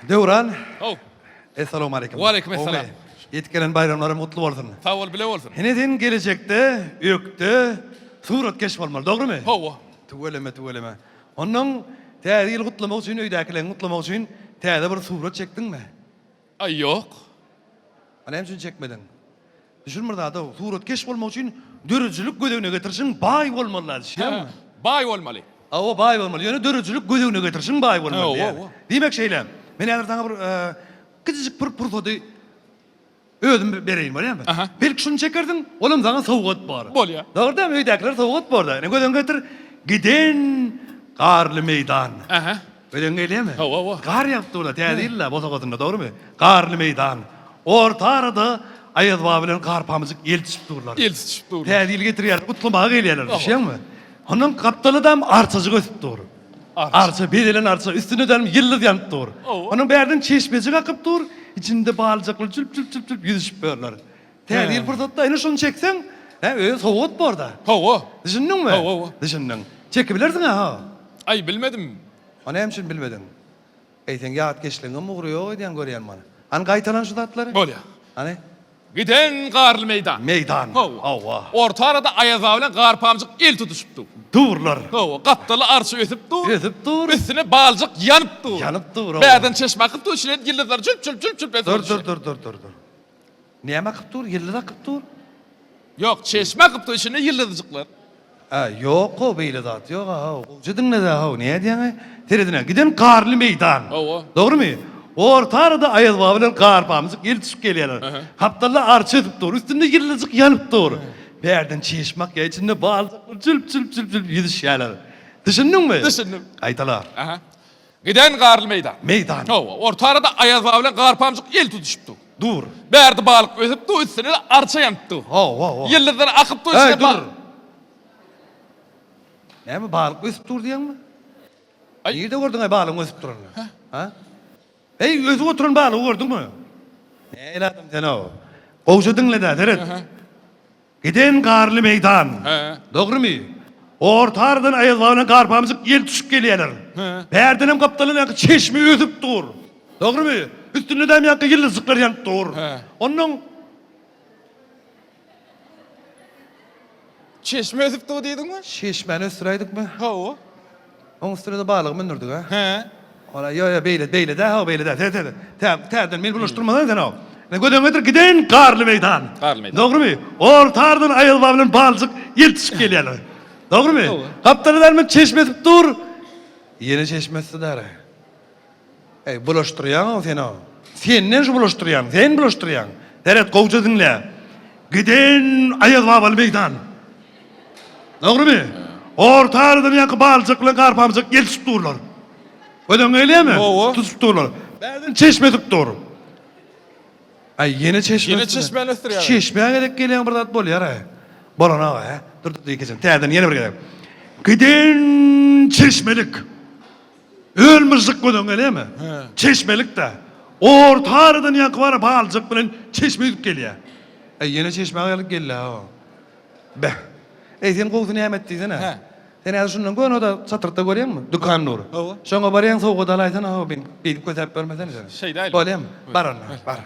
Döwran. How. Essalawmaleýkim. Waleýkim essalam. Ýetip gelen baýramlaryň gutly bolsun. Sag bol, bile bolsun. Ine sen gelejekde ökde suratkeş bolmaly, dogrymy? Hawa. Tüweleme, tüweleme. Onnoň Täze ýyly gutlamak üçin, öýdäkileriňi gutlamak üçin täze bir surat çekdiňmi? Aý, ýok. A näme üçin çekmediň? Düşün bir zada, suratkeş bolmak üçin döredijilik göz öňüne getirişiň baý bolmaly, düşýäňmi? Baý bolmaly. Hawa, baý bolmaly. Ýöne döredijilik göz öňüne getirişiň baý bolmaly diýýär. Diýmek şeýle. Men häzir saňa bir kiçijik bir pursady özüm bereýin, bolýarmy? Belki şuny çekersiň, olam saňa sowgat bor. Bolýar. Dogry dälmi? Öýdäkilere sowgat bor-da. Ine göz öňüne getir, giden garly meýdan. Göz öňüňe gelýärmi? Hawa, hawa. Gar ýagyp dur-da, Täze ýyl-da bosagasynda, dogrumy? Garly meýdan. Orta arada Aýaz baba bilen Garpamyjyk el tutuşyp durlar. El tutuşyp durlar. Täze ýyl getirýärler, gutlamaga gelýärler, düşýäňmi? Ondan gapdalydam arçajyk ösüp dur. Arça, bezelen arça, üstünde-de ýyldyz ýanyp dur. Onuň bärden çeşmejik akyp dur, içinde balyjaklar jülp-jülp-jülp ýüzüşip ýörler. Täze ýyl pursatda ine şuny çekseň, hä, özi sowgat bor-da. Hawa. Düşündiňmi? Hawa, hawa. Düşündiň. Çekibilersiň-ä, ha? Aý, bilmedim. O näme üçin bilmediň? Eý, seň ýatkeşligiňem ugry ýok edýän görýän mana. Hany gaýtalan şu zatlary? Bolýar. Hany? Giden garly meýdan. Meýdan. Hawa. Hawa. Orta arada Aýaz baba bilen Garpamjyk el tutuşyp dur. Durlar. Hawa, gapdaly arça ösüp dur. Ösüp dur. Üstüne baljyk ýanyp dur. Ýanyp dur, hawa. Bärden çeşme akyp dur, içine ýyldyzlar jülp-jülp-jülp-jülp Dur, dur, dur, dur, dur, dur. Näme akyp dur? Ýyldyz akyp dur. Ýok, çeşme akyp dur, içinde ýyldyzjyklar. Hä, ýok-ow, beýle zat ýok-a-how. Gowja diňle-dä, how, nädýäň-aý? Seredin-ä, giden garly meýdan. Hawa. Dogrumy? Orta arada Aýaz baba bilen Garpamyjyk el tutuşyp gelýärler. Gapdalda arça ösüp dur, üstünde ýyldyzjyk ýanyp dur. Bärden çeşme akýar, içinde balyjyklar jülp-jülp-jülp-jülp ýüzüşýärler. Düşündiňmi? Düşündim. Gaýtala. Aha. Giden garly meýdan. Meýdan. Hawa, orta arada Aýaz baba bilen Garpamjyk el tutuşyp dur. Dur. Bärde balyk ösüp dur, üstüne-de arça ýanyp dur. Hawa, hawa. Ýyldyzlar akyp dur, içine Eý, dur. Näme, balyk ösüp dur diýýäňmi? Aý. Nirde gördüň-aý balygyň ösüp duranyny? Ha? Eý, ösüp oturan balygy gördüňmi? Nähili adam sen-ow? Gowja diňle-dä, seret. Giden garly meýdan. Dogrymy? Orta aradan Aýaz baba bilen Garpamyjyk ýel düşüp gelýärler. Bärdenem gapdaldan ýaňky çeşme ösüp dur. Dogrymy? Üstünde-dem ýaňky ýyldyzjyklar ýanyp dur. Onnoň Çeşme ösüp dur diýdiňmi? Çeşmäni ösdüräýdikmi? Hawa. Oň üstüne-de balygy mündürdik-ä. Hä. Ola, ýo, ýo, beýle, beýle däl, hawa, beýle däl. Seret, seret. Tä, täzeden meni bulaşdyrmasana sen, hawa. Ine, göz öňüňe getir, giden garly meýdan. Garly meýdan. Dogrumy? Orta aradan Aýaz baba bilen balyjyk ýeltişip gelýärler. Dogrumy? Hawa. Gapdaly dälmi, çeşme ösüp dur. Ýene çeşme ösdi däl-ä. Eý, bulaşdyrýaň-ow sen-ow. Senden şu bulaşdyrýan, sen bulaşdyrýaň. Seret, gowja diňle. Giden Aýaz babaly meýdan. Dogrumy? Orta aradan ýaňky balyjak bilen garpamyjak gelişip durlar. Göz öňüňe gelýärmi? Hawa. Tutuşyp durlar. Bärden çeşme ösüp dur. Aý, ýene çeşme Ýene ösdü. çeşmäni ösdürýärler. Çeşmä gezek gelýäň bir zat bolýar-a. Bolanok-a. Dur, dur, ýekejem. Täzeden ýene bir gezek. Giden çeşmelik. Öl-myžžyk göz öňüňe gelýärmi? Çeşmelik-dä. Orta aradan ýaňky bar-a balyjak bilen çeşme ýüzüp gelýär. Äý, ýene çeşmä gaýalyp geldi-ä o. Beh. Eý, sen gowusy näme et diýsene. Hä. Sen häzir şundan göni-de çatrykda görýäňmi? Dükan dur. Hawa. Şoňa barýaň sowgat alaýsana, hawa, men beýdip kösäp ýörmesene sen. Şeýdäýeli. Bolýamy? Bar onda, bar.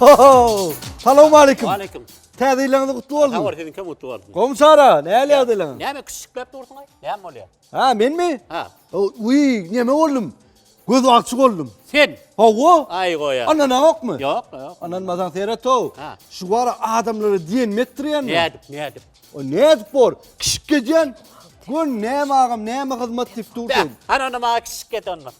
Ho-ho! Salowmaleýkim. Waleýkim. Täze ýylyňyz gutly bolsun. Sag bol, siziňkem gutly bolsun. Gowmy Çary aga, nähili ýagdaýlaryňyz? Näme küşşükläp dursuň-aý? Näme bolýar? Ha, menmi? Ha. Uý, neme boldum? Gözbagçy boldum. Sen? Hawa. Aý goýa. Ynanaňokmy? Ýok, ýok. Ynanmasaň seret-ow. Ha. Şu wara adamlara diýenimi etdirýänmi? Nädip, nädip? O nädip bor? Kişik edýän. Gör näme agam, näme hyzmat diýip dur sen. Hany onda maňa kişik et onda.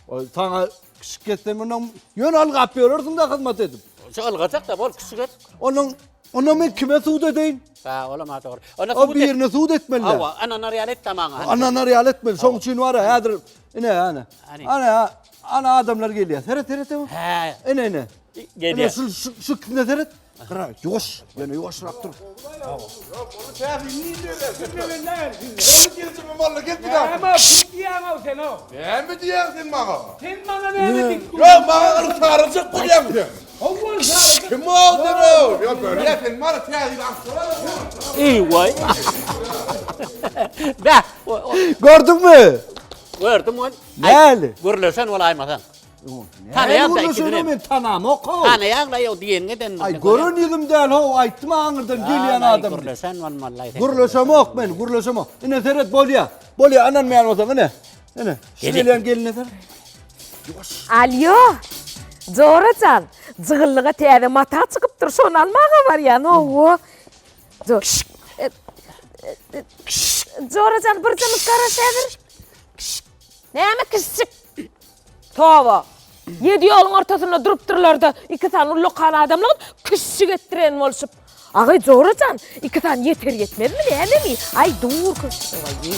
O saňa kişik etsem ondan ýöne ylgap ýörersiň-de hyzmat edip. Şu ylgajak-da bol kişik et. Onuň onda men kime sud edeýin? Ha, olam ha dogry. Onda O sud et. birine sud etmeli. Hawa, ananar ýaly et-de maňa. Ananar ýaly etmeli. Şoň üçin bar häzir ine ana. Hany? Ana, ana adamlar gelýär. Seret, seret. Hä. Ine, ine. Ine Gelýär. şu şu şu ikisine seret. Gyra, ýuwaş, ýöne ýuwaşrak dur. Näme diýýäň-ow sen-ow? Näme diýýäň sen maňa? Sen maňa näme diýip dur? Ýok, maňa gylyp sarajak bolýaň sen. Hawa, sarajak. Kim ol sen-ow? Ýok, görýä sen maňa täze ýyl aňsana. Eý, waý. Bä. Gördüňmi? Gördüm ol. Näli? Gürleşen bolaýmasaň. Näli gürleşen men tanamok how. Tanaýaň-la ýok diýeniňe den. Aý gören ýüzüm däl how aýtdym aňyrdan gelýän adam. Gürleşen bolmaly. Gürleşemok men gürleşemok. Ine seret bolýa. Bolýa ynanmaýan bolsaň ine. Ine şu gelýän geline seret. Alýo. Jora jan, jygyllyga täze mata çykypdyr, şony almaga barýan, owo. Jora jan, bir jynyk garaş häzir. Näme kişjik? Toba. Ýedi ýoluň ortasynda durupdyrlar-da, iki sany ullakan adamlygyp kişjik etdiren bolşup. Agaý Jora jan, iki sany ýeter ýetmezmi, nämemi? Aý, dur kişjik. Waý.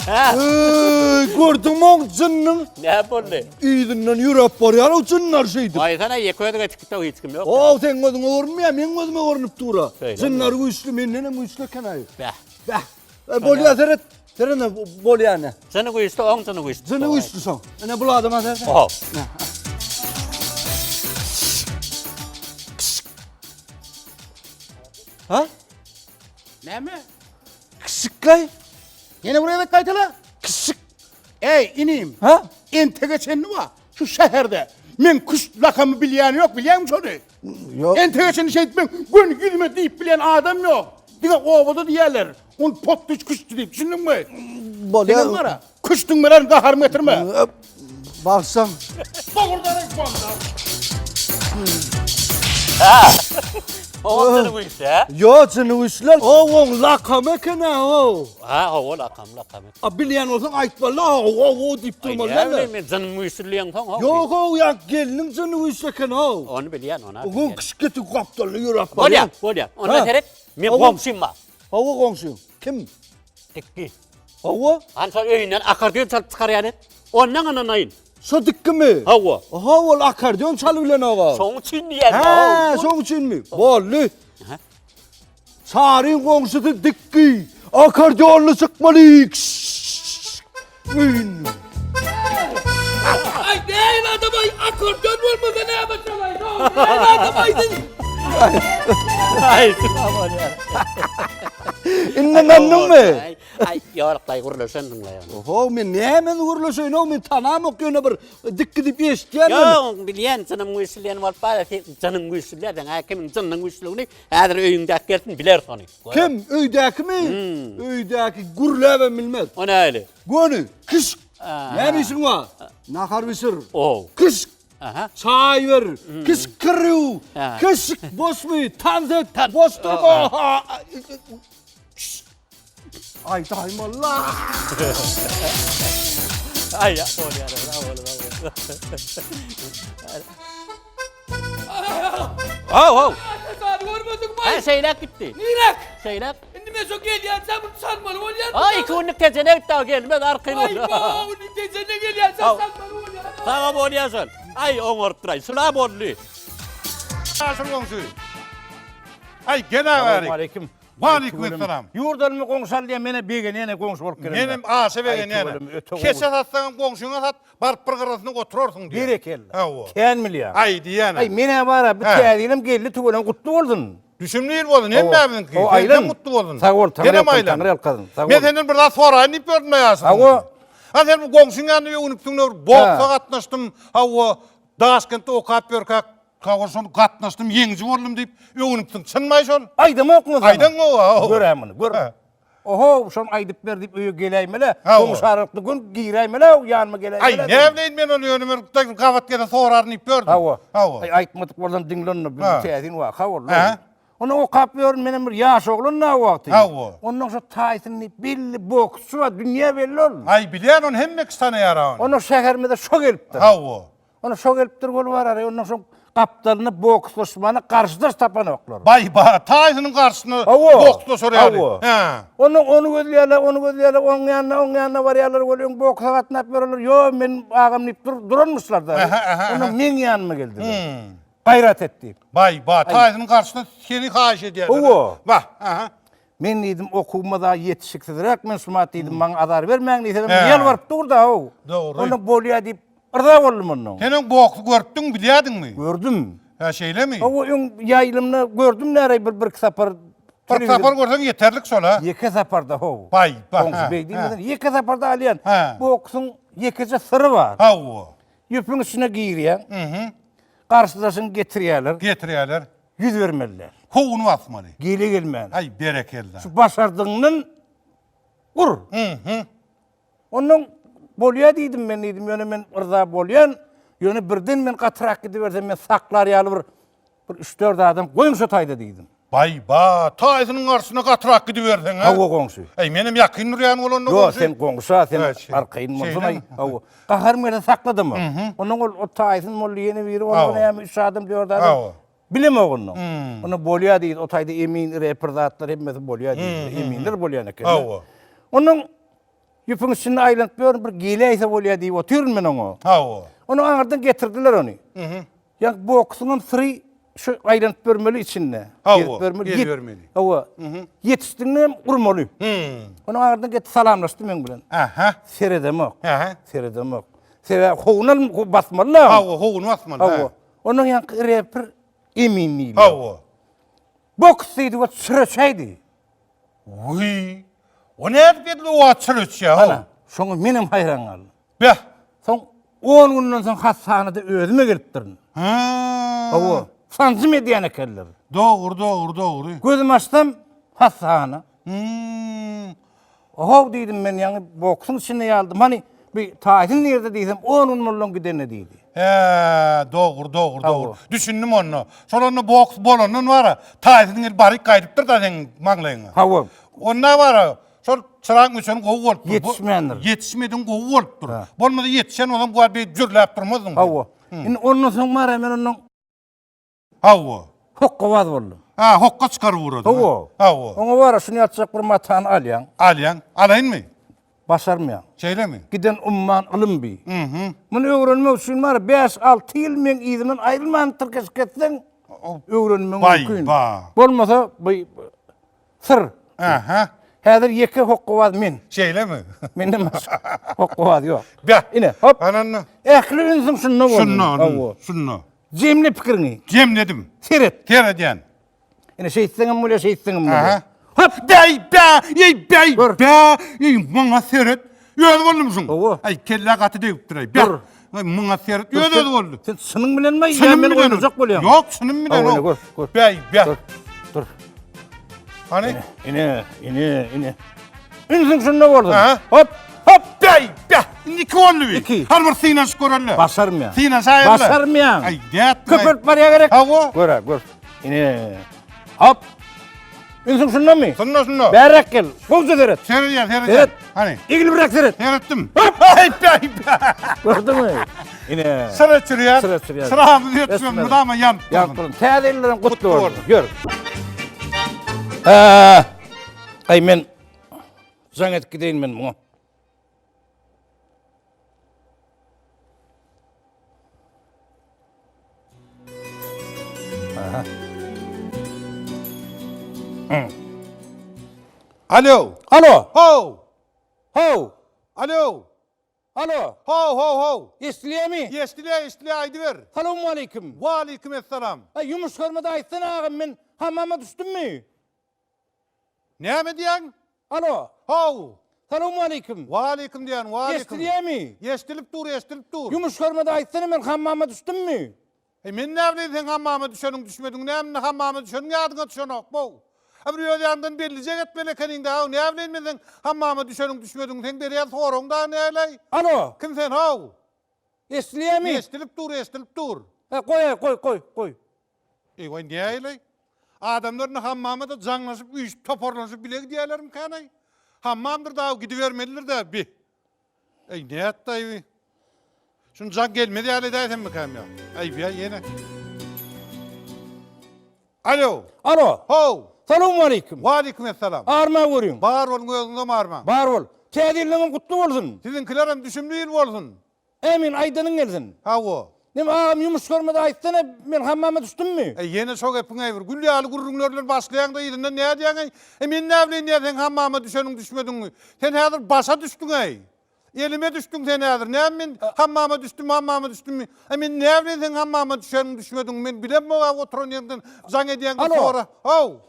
Eý, gördüňmi oň jynyň? Näme boldy? Yzyndan ýöräp barýar o jynlar şeýdip. Aýsana ýeke özüňe çykypda hiç kim ýok. Ow, seň gözüňe görünmeýär, meň gözüme görünip dur-a. Şeýlemi? Jynlar güýçli, mendenem güýçli eken-aý. Bäh. Bäh. E, bolýar seret. Seret ine bolýar ine. Jyny güýçli, oň jyny güýçli. Jyny güýçli şoň. Ine bul adama seret. Oho. Ha? Näme? Kişikleý. Ýene bir gezek gaýtala. Kişik. Eý, inim. Ha? Entege çenli bar. Şu şäherde men küşt lakamy bilýän ýok, bilýäňmi şony? Ýok. Entege çenli şeýdip men göni ýüzüme diýip bilýän adam ýok. Diňe obada diýýärler. Ony potdyç küştdi diýip, düşündiňmi? Bolýar. Senem gara. Küştüň bilen gaharymy getirme. Bagşam. Dogrudan aýt banda. Oň jyny güýçli, hä? Ýok, jyny güýçli. Oň lakamy eken-ä, o. Ha, hawa, lakam, lakam. A bilýän bolsaň aýtmaly, hawa, hawa diýip durmaly däl. Aý, men jynym güýçli diýeňsoň, hawa. Ýok, hawa, ýa gelniň jyny güýçli eken, hawa. Ony bilýän, ony. Oň kişi getirip gapdalynda ýöräp barýar. Bolýar, bolýar. Onda seret, men goňşym bar. Hawa, goňşyň. Kim? Dikgi. Hawa. Hany şol öýünden akkordeon çalyp çykarýan et. Ondan ynanaýyn. Şo dikgimi? Hawa. Hawa, ol akkordeon çalyp bilen aga. Şoň üçin diýýän. Hä, şoň üçinmi? Boldy. Çaryň goňşusy Dikgi akkordeonly çykmaly. Öýünden. Aý, näil adam aý, akkordeon bolmasa näme çalaý? Näil adam aýdyn? Aý, bolýar. Indi ynandyňmy? Aý, ýok, daýy gürleşensiň-le. Oho, men näme gürleşeýin, men tanamok ýöne bir Dikgi diýip eşitýän men. Ýok, bilýän, jynym güýçli bolup bar, sen jynyň güýçli diýýän, hä, kimiň jynynyň güýçlügini häzir öýüňdäki gelsin, bileris ony. Kim? Öýdäkimi? Öýdäki gürläbem bilmez. O nähili? Göni, kişk. Näme işiň bar? Nahar bişir. Ow. Kişk. Aha. Çaý ber. Kişk kir ýuw. Kişk boşmy? Tans et. Boş durma. Kişk. Ay daýmalla. Ay ya bolýar. Haw haw. Sen görmediňmi? Ha şeýläk gitdi. Nirek? Şeýläk. Indi men şo gelýänçä bunu çalmaly bolýar. Ay iki günlük tejene gitdi o gelmez arkaýyn Ay ol. bu indi tejene gelýänçä Haw. çalmaly bolýar. Saga bolýar şol. Ay oňaryp duraý. Şula boldy. Aşyr goňşy. Aý gel bärik. Aleyküm. Waleýkim-essalam. Ýurdalymy goňşy al diýen menä begenýän goňşy bolup gelen. Menem aşa begenýän. Keçe satsaňam goňşyňa sat, baryp bir gyrasynda oturarsyň diýýän. Berekella. Hawa. Kän bilýäň. Aý diýýän. Aý menä bar-a bu täze ýylam geldi tüweleme gutly bolsun. Düşümli ýyl bolsun hemmämiziňki. Senden gutly bolsun. Sag bol, Taňry ýalkasyn. Sag bol. Men senden bir zat soraýyn diýip ýördüm ýaşuly. Hawa. Ha sen bu goňşyň ýanynda öwünipsiň bir boksa gatnaşdym. Hawa. Daşkentde okap ýörkäk, hawa şony gatnaşdym, ýeňiji boldum diýip öwünipsiň. Çynmaý şol? Aýdamokmy saňa? Aýdaň gowa. Gör-ä muny, gör. Oho, şony aýdyp ber diýip öýe geläýmeli. Hawa. Goňşy aralykda gün giräýmeli, ýanyma geläýmeli. Aý, näbileýin men ony ýöne bir gabat gelse soraryn diýip ýördüm. Hawa. Hawa. Aý, aýtmadyk bolsam diňle onda, bir täsin waka boldy. Hä? Ony okap ýörün, menem bir ýaş oglan-da o wagty. Hawa. Ondan şo Taýson diýip belli boksçy bar, dünýä belli ol. Aý, bilýän ony, hemme kişi tanaýar-a ony. Onda şäherimize şo gelipdir. Hawa. Onda şo gelipdir bolup arar, ondan soň gapdalynda bokslaşmana garşydaş tapanoklar. Baý, ba, Taýsonyň garşysyna Hawa. bokslaşar ýaly. Hawa. Hä. Onda ony gözleýärler, ony gözleýärler, oň ýanyna, oň ýanyna barýarlar, ol öň boksa gatnap ýörerler, ýo, men agam diýip dur, duranmyşlar-da. Ähä, ähä, Onda ähä. meň ýanyma geldiler. Gaýrat et diýip. Baý, ba, Taýsynyň garşysyna seni haýyş edýärler. Hawa. Bah, aha. Men diýdim, okuwyma-da ýetişiksizräk men şumat diýdim, maňa azar bermäň diýsem, Hä. ýalbaryp dur-da-ow. Dogry. Onda bolýa diýip, yrza boldum ondan. Sen öň boksy görüpdiň, bilýärdiňmi? Gördüm. Hä, şeýlemi? Hawa, öň ýaýlymda gördüm näre bir birki sapar. Bir sapar görseň ýeterlik şol, ha? Ýeke saparda, how. Baý, ba, Goňşy hä, beý hä. diýmesen, ýeke saparda alýan. Hä. Boksuň ýekeje syry bar. Hawa. Ýüpüň içine girýäň. Mhm. Garşydaşyňy getirýärler. Getirýärler. 100 bermeliler. Howuny basmaly. Gele gelmän. Aý, berekella. Şu başardygyňdan ur. Mhm. Ondan bolýa diýdim men diýdim, ýöne men yrza bolýan, ýöne birden men gatyrak gidibersem men saklar ýaly bir bir üç-dört adam goýuň şo taýda diýdim. Baý ba, Taýsynyň garşysyna gatyrak gidiberseň a. Hawa goňşy. Äý, menem ýakyn durýan bolanda Ýok, goňşy. sen goňşa, sen Hä, arkaýyn bolsun aý. şeýlemi? Hawa. Gaharym gelse sakladam. Ondan ol o Taýsyn boldy, ýene biri boldy, Hawa. näme üç adam, dört adam. Hawa. Bilemok onda. Onda bolýa diýdi, o taýda emin, reper zatlar hemmesi bolýa diýdi. Eminler bolýan eken. Hawa. Ondan ýüpüň içinde aýlanyp ýörün, bir geläýse bolýa diýip otyryn men oňa. Hawa. Ony aňyrdan getirdiler ony. Ýa boksuň hem syry şu aýlanyp bermeli içinde. Hawa, Gezip bermeli. gezip bermeli. Hawa. Ýetişdiňmi hem urmaly. Ony aňyrdan getirip salamlaşdy meň bilen. Aha. Seredemok. Aha. Seredemok. Sebäbi howuny basmaly-la. Hawa, howuny basmaly. Hawa. Ondan ýaňky reper Emin diýilýär. Hawa. Boks diýdi we çyra öçäýdi. Wiý. O nädip edil o wagt çyra öçýär? Ana, şoňa menem haýran galdym. Beh. Soň on günden soň hassahanada özüme gelipdirin. Hä. Hawa, sanjym edýän ekenler. Dogry, dogry, dogry. Gözümi açsam, hassahana. Hmm. Ohow diýdim men ýaňy boksuň içinde ýaldym. Hany bir Taýsyn nirde diýsem, on gün boldan gidende diýdi. Hä, dogry, dogry, dogry. Düşündim onda. Şol onda boks bolandan bara Taýsyn gelip baryp gaýdypdyr-da seň maňlaýyňa. Hawa. Onda bara şol çyraň öçeni gowy bolupdyr. Ýetişmändir. Ýetişmediň gowy bolupdyr. Bolmasa ýetişen bolsaň bu wagt beýdip jürläp durmazdyň. Hawa. Indi ondan soň bara men ondan Hawa. Hokgabaz boldum. Ha, hokga çykaryp ugradyň. Hawa. Hawa. Oňa bara şuny ýatjak bir matany alýaň. Alýaň. Alaýynmy? Başarmaýaň. Şeýlemi? Giden umman ylym bi. Mhm. Muny öwrenmek üçin bara 5-6 ýyl meň yzymdan aýrylman tirkeşik etseň, öwrenmegiň mümkin. Baý, ba. Bolmasa bu syr. Aha. Häzir ýeke hokgabaz men. Şeýlemi? Menden başga hokgabaz ýok. Beh. Ine, hop. Ananda. Ähli ünsüň şunda bolsun. Şunda, şunda. Jemle pikiriňi. Jemledim. Seret. Seredýän. Ine şeýtseňem bolýar, şeýtseňem bolýar. Aha. Hop! Bäý, bä, eý, bäý, Gör. bä, eý, muňa seret. Özi boldumy şuň? Hawa. Aý, kellä gaty degipdir, aý. Bä. Dur. Aý, muňa seret. Öz özi boldy. Sen çynyň bilenmi ýa Çynym men bilen. oýnajak bolýaň? Ýok, çynym bilen. Hawa, ine, o. gör, gör. Bäý, bä. Dur. Dur. Hany? Ine, ine, ine. Ünsüň şunda bolsun. Aha. Hop, hop. Bäý, bä. Indi iki boldy bi. Iki. Hany bir synanyşyp göreli. Başarmaýan. Synanyşaýaly. Başarmaýan. Aý, nätdiň? Köpelip barýa gerek. Hawa. Gör, gör. Ine. Hop. Ünsüň şundamy? Şunda, şunda. Bärek gel. Gowja seret. Seredýän, seredýän. Seret. Hany? Egilibräk seret. Seretdim. Aý, bäý, bä. Gördüňmi? Ine. Syr öçürýär. Syr öçürýär. Syramyzy öçürýär. Mydama ýanyp dursun. Ýanyp dursun. Täze ýyllaryň gutly bolsun. bolsun. Ýör. Hä. Aý men jaň edip gideýin men muňa. Aha. Alo. Alo. How. How. Alo. Alo. How, how, how. Eşidilýärmi? Eşidilýär, eşidilýär, aýdyber. Salowmaleýkim. Waleýkim essalam. Aý, ýumuş görmedi aýtsana agam, men hamama düşdümmi? Näme diýýäň? Alo. How. Salowmaleýkim. Waleýkim diýýän, waleýkim. Eşdilýärmi? Eşdilip dur, eşdilip dur. Ýumuş görmede aýtsana men hammama düşdümmi? Eý, men näbileýin seň hammama düşeniň, düşmediň, näme indi hammama düşeniň ýadyňa düşenok, bow. A bir öz ýanyňdan bellijek etmeli ekeniň-dä, näbileýin men seň hammama düşeniň, düşmediňi, seň berýän soragyň dagy näleý? Alo. Kim sen, how? Eşdilýärmi? Eşdilip dur, eşdilip dur. He, goý, goý, goý, goý. Eý, waý, näleý? Adamlar indi hammama-da jaňlaşyp, üýşüp, toparlanyşyp bile gidýärlermikänaý? Hammamdyr dagy, gidibermelidir-dä, bi. Eý, nätdi-aý bi? Şuny jaň gelmez ýaly edäýsemmikäm ýa? Aý, bi ýene. Alo. Alo. How. Salowmaleýkim. Waleýkim essalam. Arma görüň. Bar boluň özüňizem armaň. Bar bol. Täze ýylyňam gutly bolsun. Siziňkilerem düşümli ýyl bolsun. Ämin, aýdanyň gelsin. Hawa. Neme agam ýumuş görmedi aýtsana, men hammama düşdümmi? Eý, ýene şo gepiň-eý bir. Gül ýaly gürrüňler bilen başlaýaň-da yzyndan nädýäň-eý? Eý, men näbileýin diýýän seň hammama düşeniň düşmediňi. Sen häzir başa düşdüň-eý. Elime düşdüň sen häzir. Näme men hammama düşdüm, hammama düşdümmi? Eý, men näbileýin seň hammama düşeniň düşmediňi. Men bilemok-a oturan ýeriňden jaň edýäň-de Alo. sora. How.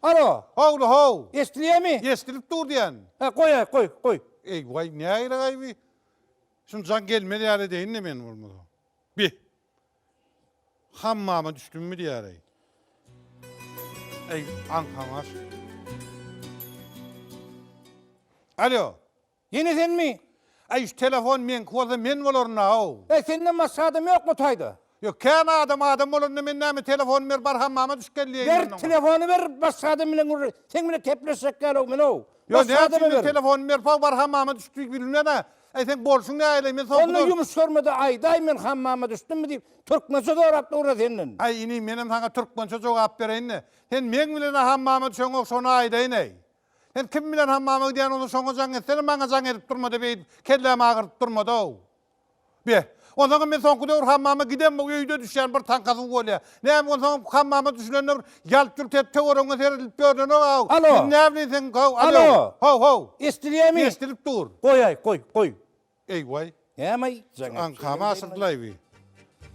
Alo. Howly, how. Eşdilýärmi? Eşdilip dur diýýän. Hä, goý-aý, goý, goý. Eý, waý, nägile-aý bi? Şuny jaň gelmez ýaly edeýin-de men bolmasa. Bi. Hammama düşdümmi diýär-eý. Eý, aňkaňaş. Alo. Ýene senmi? Aý, şu telefon meňki bolsa men bolaryn-a-ow. Eý, senden başga adam ýokmy taýda? Ýok, kän adam adam bolanda men näme telefony ber bar hammama düşüp gel diýeýin Ber onda. telefony ber başga adam bilen gürle seň bilen kepleşjek ýaly men-ow. Ýok, Başga näme adama üçin men ber. telefony berip bar hammama düşüp diýip bilmen-ä. Äý seň bolşuň nähili men soňky Onda ýumuş görmede aýdaý men hammama düşdümmi diýip türkmençe sorap dur-a senden. Äý inim menem saňa türkmençe jogap bereýin-de. Sen meň bilen-ä hammama düşeňok şony aýdaýyn-eý. Sen kim bilen hammama gidýän bolsaň şoňa jaň etsene maňa jaň edip durma-da beýdip kellämi agyrdyp durma-da-ow. Be, onsoňam men soňky döwür hammama gidemok, öýde düşýän bir taňka suw bolýar. Näme onsoňam hammama düşülende bir ýalp-ýulp edip töweregiňe seredilip ýörlenok-aw. Alo. Men näbileýin seň, how, alo. Alo. How, how. Eşdilýärmi? Eşdilip dur. Goý-aý, goý, goý. Eý, waý. Näme-aý, jaň Aňkamy aşyrdylaý bi.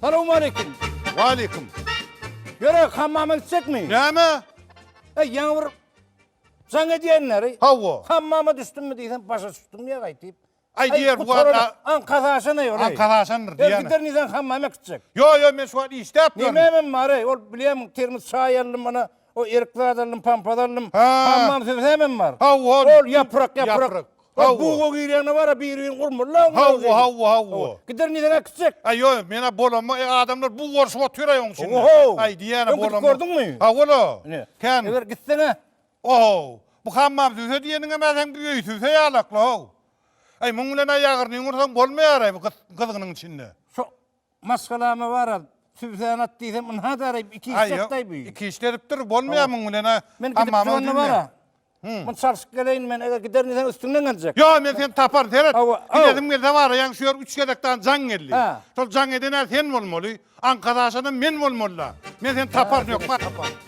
Salowmaleýkim. Waleýkim. Ýöre, hammama gitjekmi? Näme? Eý, ýaňy bir jaň edýänleri. Hawa. Hammama düşdümmi diýsem, başa düşdüm diýýär gaýdyp. Aý diýer bu wagt Aňkasaşan aý ol. Aňkasaşandyr diýýän. Gider nizan hammama gitjek. Ýo ýo men şu wagt işläp ýörün. Nememem bar eý ol bilýämiň termos çaý aldym mana o erik zat aldym pampas aldym. Hammam sübsämem bar. Hawa. Ol ýaprak ýaprak. Ol buga girýäne bar bir-birini urmaly. Hawa hawa hawa. Gider nizan gitjek. Aý ýo men-ä bolama adamlar bug bolşup otyr aý oň içinde. Aý diýýän bolama. Gördüňmi? Hawa-la. Kän. Eger gitseňe Ohow! Bu hammam süse diýeniňem-ä seň bir öý süse ýalakla-how! Äý, muň bilen-ä ýagyrnyňy ursaň bolmaýar-aý bu gyzgynyň içinde. Şo maşgalama bar-a, sübsäni at diýsem, ynha-daraý, iki iş etdi-aý bu. Iki iş edipdir, bolmaýar muň bilen-ä. Men gidip duranda bar-a. Muny çalşyp geleýin men, eger giderin diýseň üstüňden geljek. Ýok, men seni taparyn, seret. Gidesim gelse bar-a, ýaňy şu ýer üç gezek dagy jaň geldi. Şol jaň eden-ä sen bolmaly, aňkazaşanam men bolmaly-da. Men seni taparyn, hökman taparyn.